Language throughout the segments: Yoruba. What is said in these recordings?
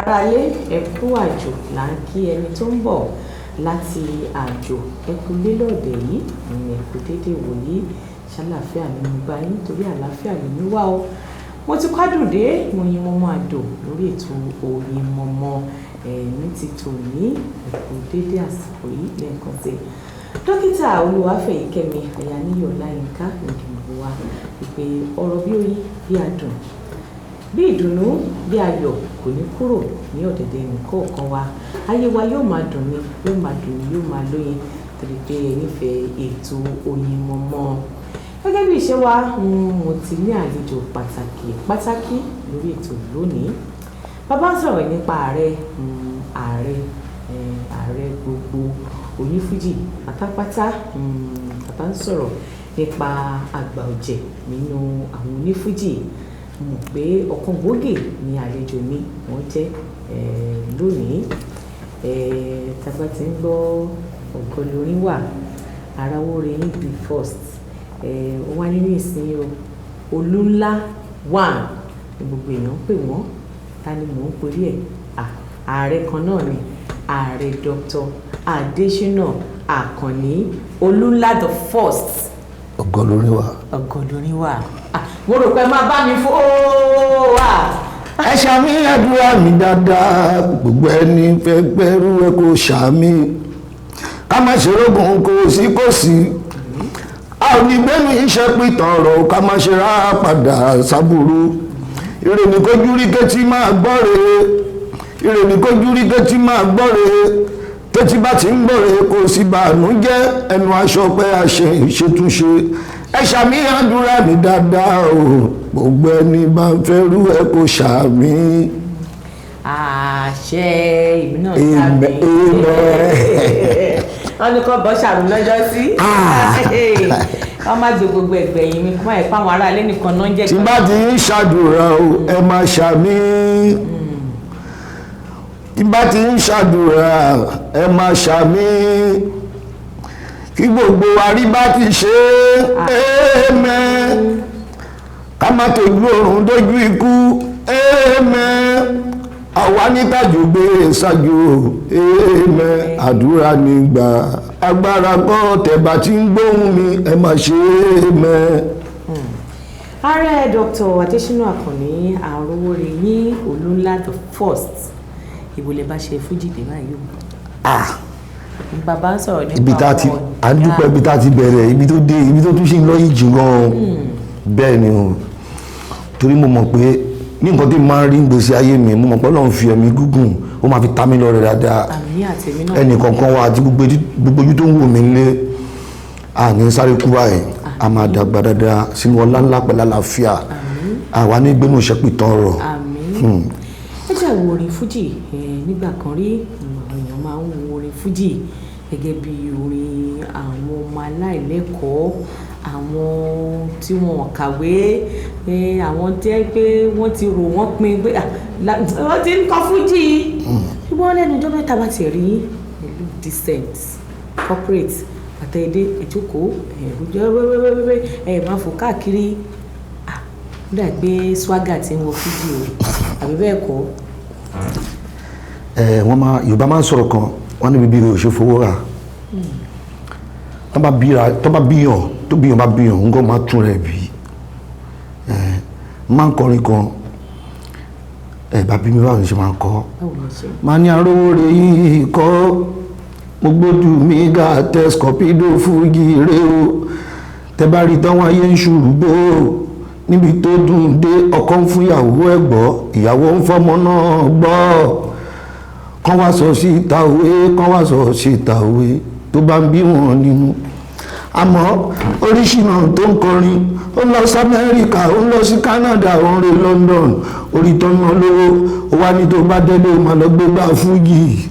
Aráalé, ẹ kú àjò là ń kí ẹni tó ń bọ̀ láti àjò. Ẹ kú lélọ́ọ̀dẹ̀ yìí, ẹ kú déédéé wòyí. Ṣàlàáfíà ni mo bá yín, torí àlàáfíà lèmi wà o. Mo ti kádùn dé Oyinmomo àdò lórí ètò Oyinmomo ní ti tòní. Ẹ kú déédéé àsìkò yìí lẹ́ẹ̀kan sí i. Dókítà Olúwafẹ́yìkẹ́mi Àyàníyì Ọláyínká nìkìmọ̀ wa wípé ọ̀rọ̀ bí oyin, bí adùn, bí ìdùnnú, bí ayọ̀ kò ní kúrò ní ọ̀dẹ̀dẹ̀ ẹnìkọ̀ọ̀kan wa. Ayé wa yóò máa dùn ni, yóò máa dùn ni, yóò máa lóyin, torí pé ẹ nífẹ̀ẹ́ ètò Oyinmomo. Gẹ́gẹ́ bí ìṣe wa, mo ti ní àlejò pàtàkì pàtàkì lórí ètò lónìí. Bàbá ń sọ̀rọ̀ nípa ààrẹ, ààrẹ, ààrẹ gbogbo onífújì pátápátá. Bàbá ń sọ̀rọ̀ nípa àgbà ọ̀jẹ̀ nínú àwọn onífújì. Mo mọ̀ pé ọ̀kan gbòógì ni àlejò mi wọ́n jẹ́ lónìí. Tá bá ti ń gbọ́ Ògo Lórin Wà, Arawore the first. Ó wá nínú ìsìn o, Olúńlá one ní gbogbo èèyàn ń pè wọ́n. Ta ni mò ń perí ẹ̀? Ààrẹ kan náà ni, Ààrẹ Dr. Adésínà Àkànní Olúńlá the first. Ògo Lórin Wà. Ògo Lórin Wà. Mo rò pé máa bá mi fó wà. Ẹ ṣàmì àdúrà mi dáadáa, gbogbo ẹni fẹ́ gbẹ́rú ẹ kò ṣàmì, ká má ṣe rógùn kò sí kò sí, a ò ní gbẹ́nu iṣẹ́ pìtàn ọ̀rọ̀, ká má ṣe rà padà sábúrú. Ire ní kójú rí kétí máa gbọ́ re, ire ní kójú rí kétí máa gbọ́ re, tétí bá ti ń gbọ́ re kò sí bànújẹ́, ẹnu aṣọ pé a ṣe ìṣètúnṣe. Ẹ ṣàmì àdúrà mi dáadáa o, gbogbo ẹni bá ń fẹ́ rú ẹ kò ṣàmì. Àṣẹ, èmi náà Amen. ṣàmì. Amen. Wọ́n ní kọ́ bọ́ ṣàmì lọ́jọ́ sí. Wọ́n má gbé gbogbo ẹgbẹ́ yìí mi kó má yẹ fáwọn aráalé nìkan náà ń jẹ́. Tí bá ti ń ṣàdúrà o, ẹ máa ṣàmì. Tí bá ti ń ṣàdúrà, ẹ máa ṣàmì, kí gbogbo àrí bá ti ṣe é, amen. Ká má tójú oorun dójú ikú, amen. Àwa nítàjò gbé ṣáájú, amen. Àdúrà nígbà agbára kọ́, tẹ̀bà tí ń gbóhùn mi, ẹ máa ṣe amen. Ààrẹ Dr. Adésínà Àkànní Arówóreyin Olúńlá the first, ibo lè bá ṣe fújì dé báyìí o? Bàbá ń sọ̀rọ̀ nípa Ibi tá a ti àwọn à ń dúpẹ́, ibi tá a ti bẹ̀rẹ̀, ibi tó dé, ibi tó tún ṣe ń lọ yìí jù gan-an. Bẹ́ẹ̀ ni o, torí mo mọ̀ pé ní nǹkan tí mo máa ń rí gbèsè ayé mi, mo mọ̀ pé Ọlọ́run fi ẹ̀mí gígùn, ó máa fi ta mí lọ́rẹ dáadáa. Àmì àtẹ̀mí náà. Ẹnì kọ̀ọ̀kan wa àti gbogbo ojú tó ń wò mí lé, àní sáré kú báyìí, a máa dàgbà dáadáa sínú ọlá ńlá pẹ̀lú àlàáfíà, àwa ní gbénú ìṣẹ́pìtàn ọ̀rọ̀. Àmín. Ẹ jẹ́ wo orin fújì. Nígbà kan rí, àwọn èèyàn máa ń wo orin fújì gẹ́gẹ́ bí orin àwọn ọmọ aláìlẹ́kọ̀ọ́, àwọn tí wọn kàwé, àwọn jẹ́ pé wọ́n ti rò wọ́n pin pé wọ́n ti ń kọ fújì. Ṣùgbọ́n lẹ́nu ọjọ́ mẹ́ta, bá ti rí pẹ̀lú decent corporate àtẹ̀dé ìjókòó ẹ̀rù wẹ́wẹ́wẹ́wẹ́ ẹ̀ máa fò káàkiri, ó dà pé swagger ti ń wọ fújì o, àbí bẹ́ẹ̀ kọ́? Ẹ wọ́n máa, Yorùbá máa ń sọ̀rọ̀ kan, wọ́n ní bíbí rẹ̀ ò ṣe fowó rà. Tó bá bíra, tó bá bíyàn, tó bíyàn bá bíyàn, ń máa tún rẹ̀ bí. Ẹ máa ń kọrin kan, ẹ bá bí mi, báwo ni ṣe máa ń kọ́? Báwo ni ṣe? Máa ní arówó rẹ̀ yìí kọ́, mo gbójú mi ga tẹsíkọ̀pídò fújì rè o, tẹ bá rí táwọn ayé ń ṣùrùgbó níbi tó dùn dé, ọkọ ń fún ìyàwó ẹ̀ gbọ́, ìyàwó ń fọmọ náà gbọ́, kán wá sọ síta òwe, kán wá sọ síta òwe tó bá ń bí wọn nínú. Àmọ́ oríṣìnà tó ń kọrin, ó lọ sí Amẹ́ríkà, ó lọ sí Canada, ó ń re London, orí tó ń ná lówó, ó wá ní tó bá délé, ó máa lọ gbé gbá fújì.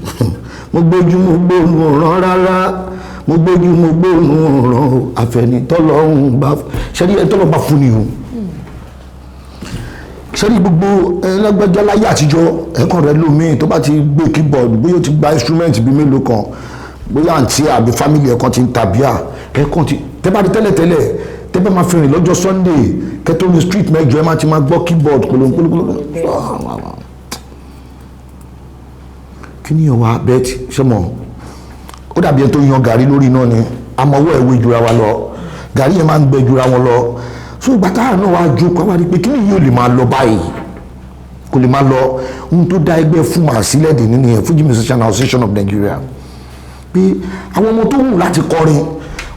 Mo gbójú mo gbóhùn ọ̀ràn rárá, mo gbójú mo gbóhùn ọ̀ràn, àfẹnitọ́lọ́hún bá ṣẹ́rí ẹ, tọ́lọ́ bá fún ni o. Sẹ́ni gbogbo ẹlẹ́gbẹ́jọ́ láyé àtijọ́, ẹ̀kan rẹ̀ lómi tó bá ti gbé keyboard, bóyá ó ti gba instrument bíi mélòó kan, bóyá àǹtí àbí family ẹ̀kan ti ń tàbíà ẹ̀kan ti tẹ́ bá di tẹ́lẹ̀tẹ́lẹ̀, tẹ́ bá máa fi rìn lọ́jọ́ Sunday kẹ́tọ́ ní street mẹ́jọ, ẹ máa ti máa gbọ́ keyboard kólóńkólóńkóló. Kí ni ìwà bẹ́ẹ̀ ṣe mọ̀? Ó dàbí ẹni tó yan gàrí lórí iná ni, àmọ́ ọwọ́ ẹ̀wé jura wa lọ, gàrí yẹn máa ń gbẹ jura wọn lọ. So ìgbà táwọn náà wá jókòó, wá rí pé kí ni yóò lè máa lọ báyìí, kò lè máa lọ. Ohun tó dá ẹgbẹ́ FUMAN sílẹ̀ dè nínú yẹn, Fuji Musician Association of Nigeria, pé àwọn ọmọ tó wù láti kọrin,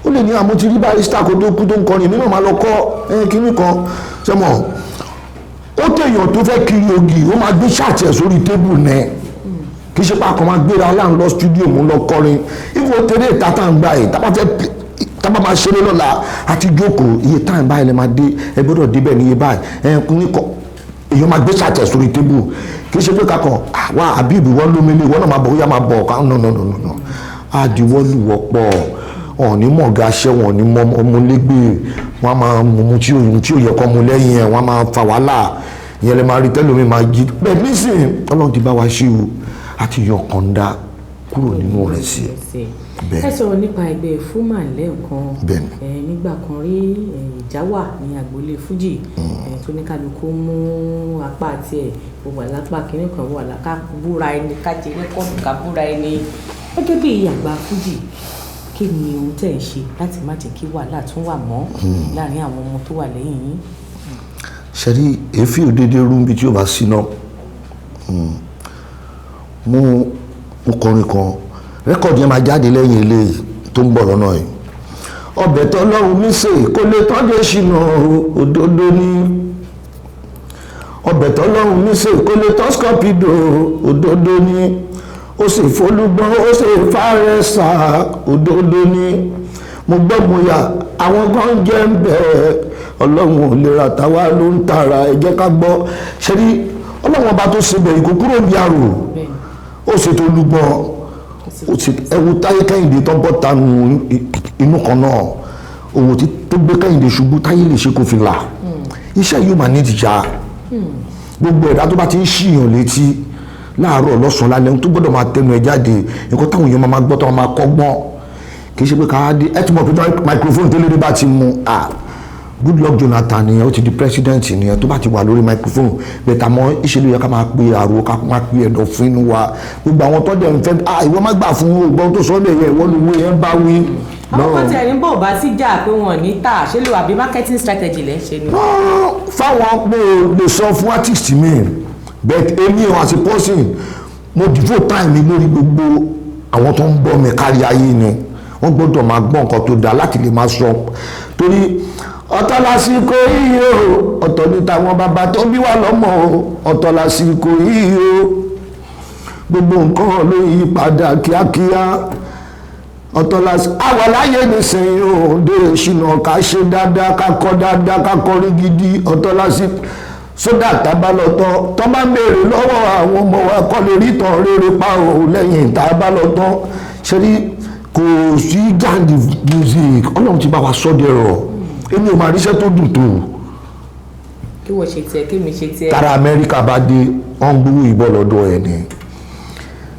ó lè ní àmọ́ ti rí Barrister kó tó kú tó ń kọrin, èmi náà máa lọ kọ́ ẹ kíní kan. Sẹ́mọ̀ ó tẹ̀yàn tó fẹ́ kiri ògì, ó máa gbé chart ẹ̀ sórí table nẹ. Kì í ṣe pé àkàn máa gbéra aláǹ lọ studio mú lọ kọrin. Ifo tẹ̀lé ìta tá à ń gbà yìí, tá bá fẹ́, tá bá máa ṣeré lọ́la, àti jókòó, iye táyì báyìí lè máa dé, ẹ gbọ́dọ̀ débẹ̀ ní iye báyìí. Ẹ kún kọ, èèyàn máa gbé chart ẹ̀ sórí table. Kì í ṣe pé kakàn wá àbíìbí wọ́n lómìnir, wọ́n náà máa bọ̀, ó yá máa bọ̀ ká. No, no, no, no, no, àdìwọ́lùwọ́pọ̀ ọ̀ní mọ̀gá aṣẹ́ wọn ní mọ ọmọlégbé wọn á máa mú tí ò yẹ kọ́ mu lẹ́yìn ẹ̀, wọ́n á máa fa wàhálà. Ìyẹn lè máa rí tẹ́lómi máa jí bẹ́ẹ̀. Nísìnyí, Ọlọ́run ti bá wa ṣe o, àti yan kànda kúrò nínú rẹ̀ sí. Ẹ sọ̀rọ̀ nípa ẹgbẹ́ FUMAN lẹ́ẹ̀kan. Bẹ́ẹ̀ni. Nígbà kan rí, ìjà wà ní agboolé Fuji tó ní kálukú mú apá tiẹ̀, ó wà lápá kínní kan, wà lápá búra ẹni, ká jẹ record, ká búra ẹni. Gẹ́gẹ́ bí àgbà Fuji, kí ni ohun tẹ̀ ń ṣe láti má jẹ́ kí wàhálà tún wà mọ́ láàrin àwọn ọmọ tó wà lẹ́yìn yín? Ṣe rí, èéfín òdédé rú níbi tí ó bá síná. Mo kọrin kan, record yẹn máa jáde lẹ́yìn eléyìí tó ń bọ̀ lọ́nà yìí. Ọbẹ̀ tọ́lọ́run mi sè kó lè tọ́jú ṣìnà, òdodo ní. Ọbẹ̀ tọ́lọ́run mi sè kó lè tọ́ Scorpido, òdodo ní. Ó sì fọlúgbọ́n, ó sì fárẹ́sà, òdodo ní. Mo gbọ́, mo yà, àwọn kan jẹ́ ń bẹ̀. Ọlọ́run ò lè ra tàwa ló ń tara. Ẹ jẹ́ ká gbọ́. Ṣe rí, Ọlọ́run ọba tó ṣe bẹ̀rẹ̀ kó kúrò bí àrò, ó ṣètò olúgbọ́n, ó sì ẹwu Táyé Kẹ́hìndé tó bọ́ tanu inú kan náà, òwò tí tó gbé Kẹ́hìndé ṣubú, Táyé lè ṣe kó fi là. Iṣẹ́ yóò máa ní ìdíjà. Gbogbo ẹ̀dá tó bá ti ń ṣìyàn létí láàárọ̀, lọ́sàn-án, lálẹ́, ohun tó gbọ́dọ̀ máa tẹnu ẹ̀ jáde, nǹkan táwọn èèyàn máa gbọ́, tó máa kọ́gbọ́n. Kì í ṣe pé ká dé ẹ ti mọ̀ pé microphone tó lédè bá ti mú ah, Goodluck Jonathan nìyẹn, ó ti di president nìyẹn tó bá ti wà lórí microphone bẹ́ẹ̀. Tà mọ́ ìṣèlú yẹ ká máa pe àrò, ká máa pe ẹ̀dọ̀ fún inú wa. Gbogbo àwọn tó dẹ̀ ń fẹ́ ah, ìwọ má gbà fún ògbọ́n tó sọ lè yẹ, ìwọ ló wé yẹn bá wí. Àwọn kan tí ẹni bò bá sí jà pé wọn ò ní tà, ṣé ló àbí marketing strategy lẹ́ ń ṣe ni? Fáwọn mo lè sọ fún artist mi, but èmi o, as a person, mo devote time mi lórí gbogbo àwọn tó ń gbọ́ mi kárí ayé ni. Wọ́n gbọ́dọ̀ máa gbọ́ nǹkan tó dáa láti lè máa sọ, torí ọ̀tọ̀ lásìkò yìí o, ọ̀tọ̀ ní tàwọn bàbá tó bí wà lọ́mọ o, ọ̀tọ̀ lásìkò yìí o. Gbogbo nǹkan ló yí padà kíákíá. Ọ̀tọ̀ lásìkò àwọn láyé nísìnyí o, dé ìṣìnà, ká ṣe dáadáa, ká kọ́ dáadáa, ká kọrin gidi. Ọ̀tọ̀ lásìkò sódà tábà lọ tán, tọ́ bá ń béèrè lọ́wọ́ àwọn ọmọ wa, kọ́ lè rí tán rere pa o lẹ́yìn tá a bá lọ tán. Ṣe rí, kò sí jáde music, Ọlọ́run ti bá wa sọ́ dẹ̀rọ̀. Èmi ò máa ríṣẹ́ tó dùn tó. Kí wọ́n ṣe tiẹ̀, kí mi ṣe tiẹ̀. Tára Amẹ́ríkà bá dé, wọ́n ń gbówó ìbọn lọ́dọ̀ ẹ̀ ni.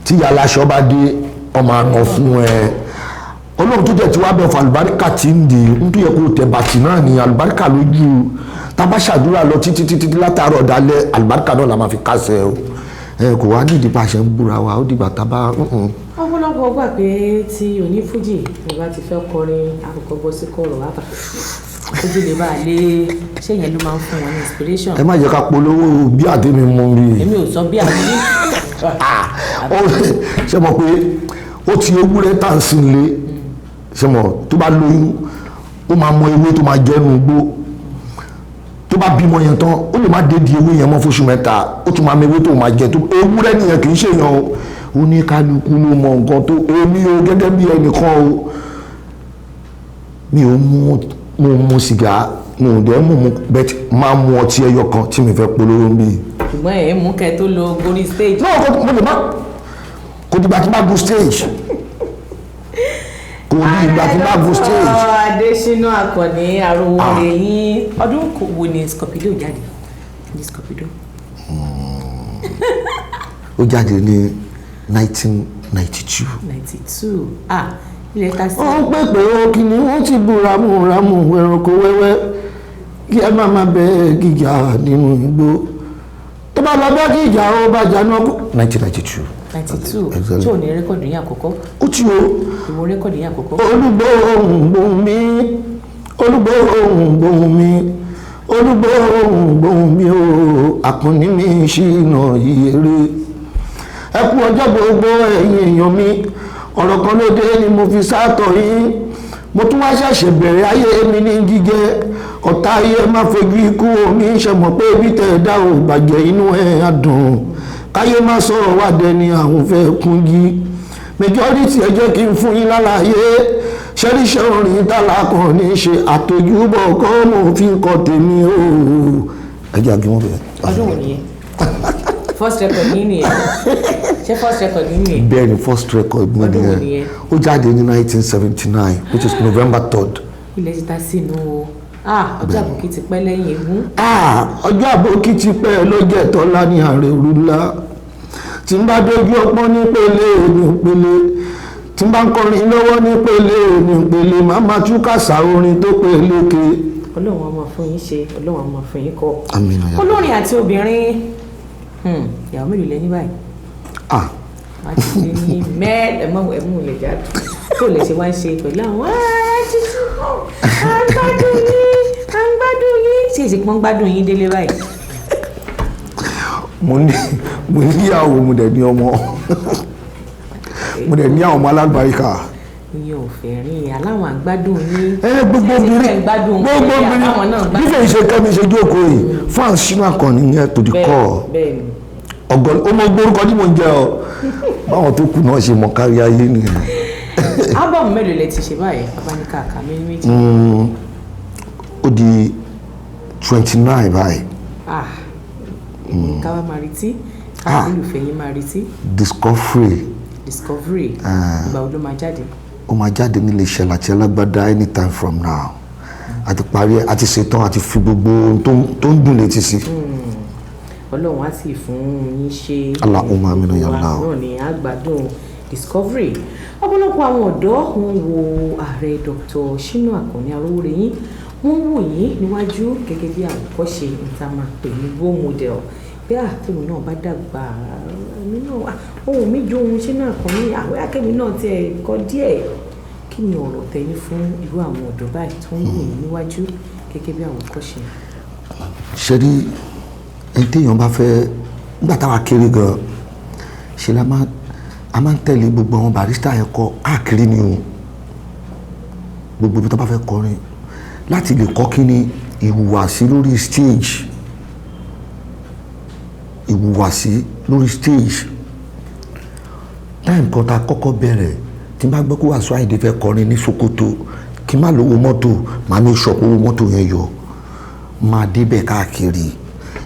Tí ìyá aláṣọ bá dé, wọ́n máa nà fún ẹ. Ọlọ́run tó jẹ́ tí wàá bẹ̀ fún àlùbáríkà tí ń di ń tó yẹ kó tẹ̀ bàtì náà ní àlùbáríkà lójú. Tá a bá ṣàdúrà lọ títí títí látàárọ̀ dalẹ́, àlùbáríkà náà la máa fi kásẹ̀ o. Ẹ kò wá nídìí bá a ṣe ń búra wa, ó dìgbà tá a bá. Ọ̀pọ̀lọpọ̀ gbà pé tí onífújì ní bá ti fẹ́ kọrin, àkọ́kọ́ bọ́ sí kọ̀rọ̀ wá ojú lè bá a lé. Ṣé ìyẹn ló máa ń fún wọn ní inspiration? Ẹ má jẹ́ ká polówó bí àdémi mú mi. Èmi ò sọ bí àwọn ní. Ṣé mọ̀ pé ó ti ewúrẹ́ tá à ń sìn lé, ṣé mọ̀ tó bá lóyún, ó máa mọ ewé tó máa jẹ́ nu gbó. Tó bá bímọ yẹn tán, ó lè má dédi ewé yẹn mọ́ fóṣù 3, ó tún máa mọ ewé tó máa jẹ. Tó ewúrẹ́ nìyẹn, kì í ṣèyàn o. Ó ní kálukú ló mọ nǹkan tó. Èmi o, gẹ́gẹ́ bí ẹnìkan o, mi ò mú, mo mu sìgá, mo ò dẹ́ mú mu bẹ́ẹ̀, máa mu ọtí ẹyọ kan tí mi fẹ́ polówó ń bí. Ṣùgbọ́n ẹ̀ mú kẹ́ tó lọ gorí stage. Náà kò, mo lè má, kò dìgbà tí n bá gun stage, kò ní ìgbà tí n bá gun stage. Adésínà Àkànní Arówóre yín, ọdún wo ni Scorpido jáde ní Scorpido? Ó jáde ní 1992. 92, ah, ilẹ̀ ta sí. Wọ́n pè pé ó kí ni wọ́n ti bú ramúramù ẹranko wẹ́wẹ́, kí ẹ má má bẹ́ gíga nínú igbó, tó bá lọ bẹ́ gíga, ó bá jà náà kú. 1992. 92. Exactly. Tí ò ní record yín àkọ́kọ́? Ó ti o. Ìwo record yín àkọ́kọ́? Olúgbòhùn gbòhùn mi, olúgbòhùn gbòhùn mi, olúgbòhùn gbòhùn mi o, àkànní mi ṣìnà yìí. Ẹ kú ọjọ́ gbogbo ẹ̀yin èèyàn mi. Ọ̀rọ̀ kan ló dé ni mo fi sátọ̀ yín. Mo tún wá ṣẹ̀ṣẹ̀ bẹ̀rẹ̀ ayé mi ní jíjẹ ọ̀tá ayé má fojú ikú omi ṣe mọ̀ pé ibi tẹ̀ ẹ̀ dá ò bàjẹ́, inú ẹ̀ á dùn. Káyé má sọ̀rọ̀ wá dẹni àwọn fẹ́ kún jí majority. Ẹ jẹ́ kí n fún yín lálàyé ṣẹ́ríṣẹ́ orin tálákàn ní ṣe àtòjúbọ̀ kọ́ mo fi ń kọ́ tèmi o. Ẹ jẹ́ àgé wọn bẹ̀rẹ̀. Ọdún wo nìyẹn? First record yín nìyẹn? Ṣé first record yín nìyẹn? Bẹ́ẹ̀ ni, first record mi Ọdún wo nìyẹn. nìyẹn? Ó jáde ní 1979, which is November 3rd. Ilẹ̀ ti ta sínú o. Ah, ọjọ́ àbòkí ti pẹ́ lẹ́yìn eégún. Ah, ọjọ́ àbókí ti pẹ́ ló jẹ́ tọ́lá ní ààrẹ òrùlá tí n bá dojú ọpọ́n ní pele ní pele, tí n bá ń kọrin lọ́wọ́ ní pele ní pele, máa ma tú kàṣà orin tó peléke. Ọlọ́run á máa fún yín ṣe, Ọlọ́run á máa fún yín kọ́. Àmín ya. Olórin àti obìnrin, ìyàwó mélòó lẹ ní báyìí? Ah. Wọ́n ti di ní mẹ́ẹ̀ẹ́mọ́ ẹ̀mú lè jáde tó lè ṣe wá ń ṣe pẹ̀lú àwọn títí à ń gbádùn yín, à ń gbádùn yín. Ṣé èsì pọ́n gbádùn yín délé báyìí? Mo níyàwó, mo dẹ̀ ní ọmọ, mo dẹ̀ ní àwọn ọmọ alágbàríkà. Ìyẹn ò fẹ́ rìn aláwọn àgbádùn yín. Ẹ gbogbo Ṣé ti obìnrin fẹ́ gbádùn gbogbo pẹ̀lú obìnrin àbáwọn náà gbádùn? bí fèyí ṣe kẹ́mi ṣe jókòó yìí, fans Ṣínà Àkànní yẹn to the core. Bẹ́ẹ̀ ni. Ọgọ ó mọ gbórúkọ tí mò ń jẹ ọ, báwọn tó kù náà ṣe mọ kárí ayé nìyẹn. Album mélòó lẹ ti ṣe báyìí, abáníkà kà mí méjì? Ó di 29 báyìí. Ah, ká wá máa retí, ká olùfẹ́ yín máa retí. Discovery. Discovery, ìgbà wo ló máa jáde? Ó máa jáde nílé iṣẹ́ Láti Alágbádá anytime from now. Àti parí ẹ̀, àti ṣetán, àti fi gbogbo ohun tó ń dùn létí sí. Ọlọ́run á sì fún yín ṣe. Allahumma amina ya Wa Allah. náà ni àgbàdùn Discovery. Ọ̀pọ̀lọpọ̀ àwọn ọ̀dọ́ wọn wo ààrẹ Dr. Ṣínà Àkànní Arówóreyin, wọ́n wò yín níwájú gẹ́gẹ́ bí àwòkọ́ṣe níta máa pè ní role model, pé àtẹ̀mí náà bá dàgbà, èmi náà, ohun mi jó ohun Ṣínà Àkànní àwẹ́ akẹ́mi náà tiẹ̀ kọ́ díẹ̀. Kí ni ọ̀rọ̀ tẹ̀yìn fún irú àwọn ọ̀dọ́ báyìí tó ń wò yín níwájú gẹ́gẹ́ bí àwòkọ́ṣe? Ṣe rí ẹni téèyàn bá fẹ́, nígbà táwa kéré gan, ṣe la máa a máa ń tẹ̀lé gbogbo àwọn Barrister yẹn kọ káàkiri ni o. Gbogbo ibi tó bá fẹ́ kọrin láti lè kọ́ kí ni ìhùwàsí lórí stage, ìhùwàsí lórí stage. Time kan tá a kọ́kọ́ bẹ̀rẹ̀, tí n bá gbọ́ kó Wasiu Ayinde fẹ́ kọrin ní Sokoto, kí n má lówó mọ́tò, màá ní sọ pé owó mọ́tò yẹn yọ, máa débẹ̀ káàkiri.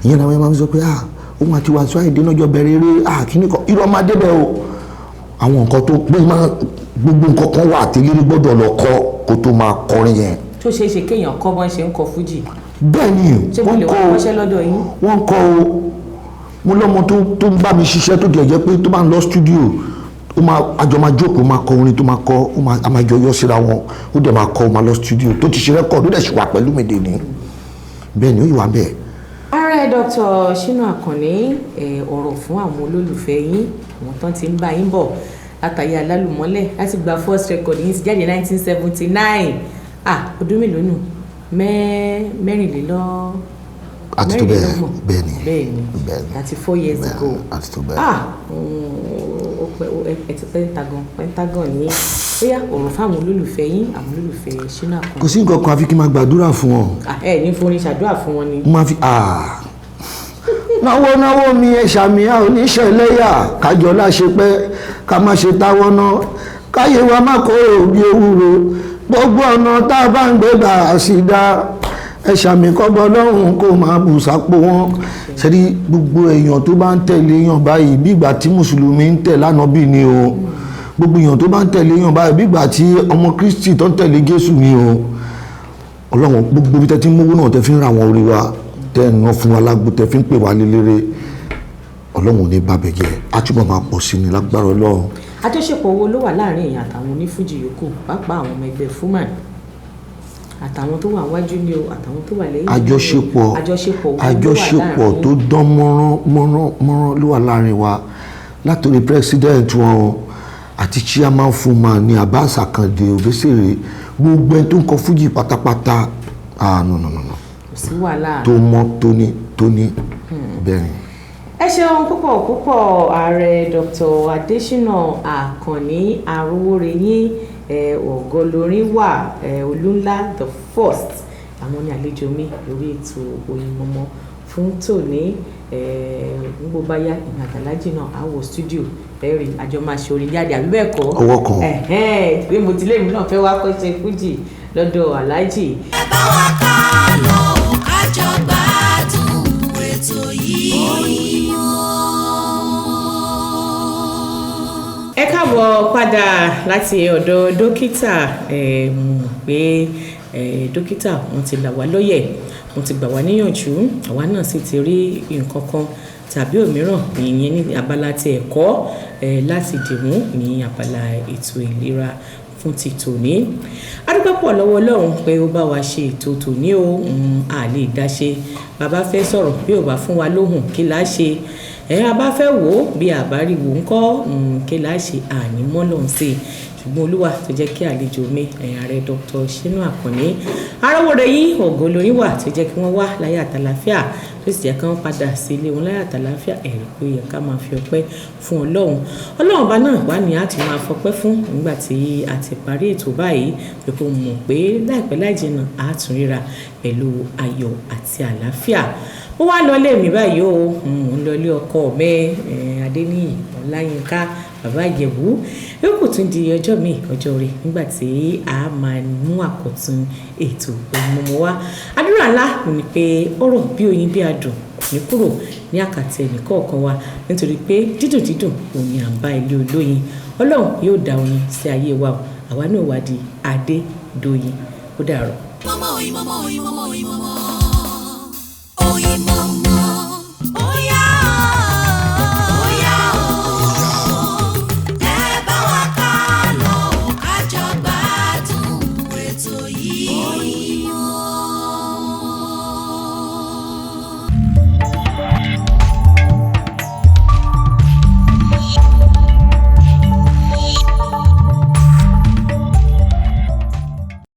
Ìyẹn làwọn yẹn máa ń sọ pé ah, òun àti Wasiu Ayinde náà jọ bẹ̀rẹ̀ eré. Ah, kíní kan, irọ́, máa débẹ̀ o. Àwọn nǹkan tó pé máa gbogbo nǹkan kan wà tí lírí gbọ́dọ̀ lọ kọ́ kó tó máa kọrin yẹn. Tó ṣeé ṣe kéèyàn kọ́ bọ́n ṣe ń kọ fújì? Bẹ́ẹ̀ ni. Ṣé mo Wọ́n lè wá kọ́ o. kọ́ṣẹ́ lọ́dọ̀ yín? Wọ́n kọ́ o. Mo lọ́mọ tó ń bá mi ṣiṣẹ́ tó dẹ̀ jẹ́ pé tó bá ń lọ studio, ó máa àjọ máa jókòó, máa kọ orin tó máa kọ, ó máa a máa jọ yọ síra wọn, ó dẹ̀ máa kọ, ó máa lọ studio, tó ti ṣe record, ó dẹ̀ ṣì wà pẹ̀lú mi dèní. Bẹ́ẹ̀ ni, ó yìí wà bẹ́ẹ̀. Ààrẹ Dr. Ṣínà Àkànní, ọ̀rọ̀ fún àwọn olólùfẹ́ yín, àwọn tán ti ń bá yín bọ̀ látàyè alálùmọ́lẹ̀, láti gba first record yín ti jáde 1979. Ah, ọdún mélòó nù? Mẹ́rìnlélọ́ Àti tó bẹ́ẹ̀. Mẹ́rìnlélọ́gbọ̀n. Bẹ́ẹ̀ ni. Bẹ́ẹ̀ ni. Bẹ́ẹ̀ ni. 34 years Bẹ́ẹ̀ ago. Àti tó bẹ́ẹ̀. Ah, ó pẹ́ ẹ ti pentagon ní. Bóyá ọ̀rọ̀ fáwọn olólùfẹ́ yín, àwọn olólùfẹ́ Ṣínà Àkànní. Kò sí nǹkan kan àfi kí n máa gbàdúrà fún ọ. Ah, ẹ ní forin ṣàdúrà fún wọn ni? Mo máa fi ah náwó náwó mi, ẹ ṣàmì, a ò ní ṣẹlẹ́yà, kájọ láṣẹ pẹ́, ká má ṣe táwọ́ ná, káyé wa má kó òbí ewúro, gbogbo ọ̀nà tá a bá ń gbé gbà á sì dá. Ẹ ṣàmì, kọ́bọ lọ́hùn kó máa bù sápò wọn. Ṣẹ́rí gbogbo èèyàn tó bá ń tẹ̀lé èèyàn báyìí, bí ìgbà tí mùsùlùmí ń tẹ̀ lánàbì ni o. Gbogbo èèyàn tó bá ń tẹ̀lé èèyàn báyìí, bí ìgbà tí ọmọ Kristi tó ń tẹ̀lé Jésù ni o. Ọlọ́run, gbogbo bí tẹ́ ti ń mówó náà, tẹ́ fi ń ra àwọn orí wa, tẹ́ ẹ̀ ná fún wa lágbo, tẹ́ fi ń pè wá lélẹ́rẹ́, Ọlọ́run ò ní bàbẹ̀ jẹ́, á túbọ̀ máa pọ̀ sí ni lágbára Ọlọ́run. Àjọṣepọ̀ wo ló wà láàrin èèyàn àtàwọn onífújì yòókù, pàápàá àwọn ọmọ ẹgbẹ́ Fuman, àtàwọn tó wà wájú ni o, àtàwọn tó wà lẹ́yìn ni o? Àjọṣepọ̀ Àjọṣepọ̀ wo ló wà àjọṣepọ̀ láàrin tó dán mọ́rán mọ́rán mọ́rán ló wà láàrin wa. Látòrí president wọn àti chairman Fuman ní Abbas Akande Obesere, gbogbo ẹni tó ń kọ fújì pátápátá, ah, no, no, no, no. Kò sí wàhálà. Tó mọ́ tóní tóní, bẹ́ẹ̀ ni. Ẹ ṣeun púpọ̀ púpọ̀, Ààrẹ Dr. Adésínà Àkànní Arówóreyín, Ògọlórin wà, Olúńlá the First. Àwọn ní àlejò mi lórí ètò Oyinmomo fún tòní. Gbogbo báyá ìmọ̀ àtàlájì náà á wọ studio, ẹ rí àjọ máa ṣe orin jáde, àbí bẹ́ẹ̀ kọ́? Ọwọ́ kan. Ẹ̀hẹ́n, pé mo ti lé mi náà fẹ́ wá kọ́ṣẹ́ fújì lọ́dọ̀ aláàjì. Ẹ bá wa ká lọ, ká jọ gbádùn ètò yìí. Ẹ káàbọ̀ padà láti ọ̀dọ̀ dókítà. Mo mọ̀ pé dókítà wọn ti là wá lóye, wọn ti gbà wá níyànjú, àwa náà sì ti rí nǹkan kan tàbí òmíràn ìyẹn ní abala ti ẹ̀kọ́ láti dìmú ní abala ètò ìlera fún ti tòní. A dúpẹ́ pọ̀ lọ́wọ́ Ọlọ́run pé ó bá wa ṣe ètò tòní o. A lè dá ṣe. Bàbá fẹ́ sọ̀rọ̀, bí ò bá fún wa lóhùn, kí là á ṣe? Ẹ a bá fẹ́ wò ó, bí a bá rí wò ń kọ́, kí là á ṣe? Àní mọ́lọ́hún sí i. Ṣùgbọ́n Olúwa tó jẹ́ kí àlejò mi, Ààrẹ Dr. Ṣínà Àkànní Arówóreyín Ògolóyin wà, tó jẹ́ kí wọ́n wá láyé àtàlàfíà, tó sì jẹ́ kí wọ́n padà sí ilé wọn láyé àtàlàfíà, ẹ̀rí pé ó yẹ ká máa fi ọpẹ́ fún Ọlọ́run. Ọlọ́run ọba náà wà ní àti máa fọpẹ́ fún nígbà tí a ti parí ètò báyìí, pé kó mọ̀ pé láìpẹ́ láìjìnà á tún ríra pẹ̀lú ayọ̀ àti àlàáfíà. Ó wá lọ ilé mi báyìí o, mò ń lọ ilé ọkọ mi, Adéníyì Ọláyínká, Bàbá Ìjẹ̀bú. Yóò kò tún di ọjọ́ mi, ọjọ́ rẹ̀, nígbà tí a máa mú àkọ́tún ètò Oyinmomo wá. Àdúrà ńlá ni pé ọ̀rọ̀ bí oyin bí adùn kò ní kúrò ní àkàtà ẹnì kọ̀ọ̀kan wa, nítorí pé dídùn dídùn òun ni à ń bá ilé olóyin. Ọlọ́run yóò dá oyin sí ayé wa o, àwa náà wá di adé doyin. Ó dàárọ̀. Mọ́mọ́ oyin mọ́mọ́ oyin mọ́mọ́ oyin mọ́mọ́ oyin.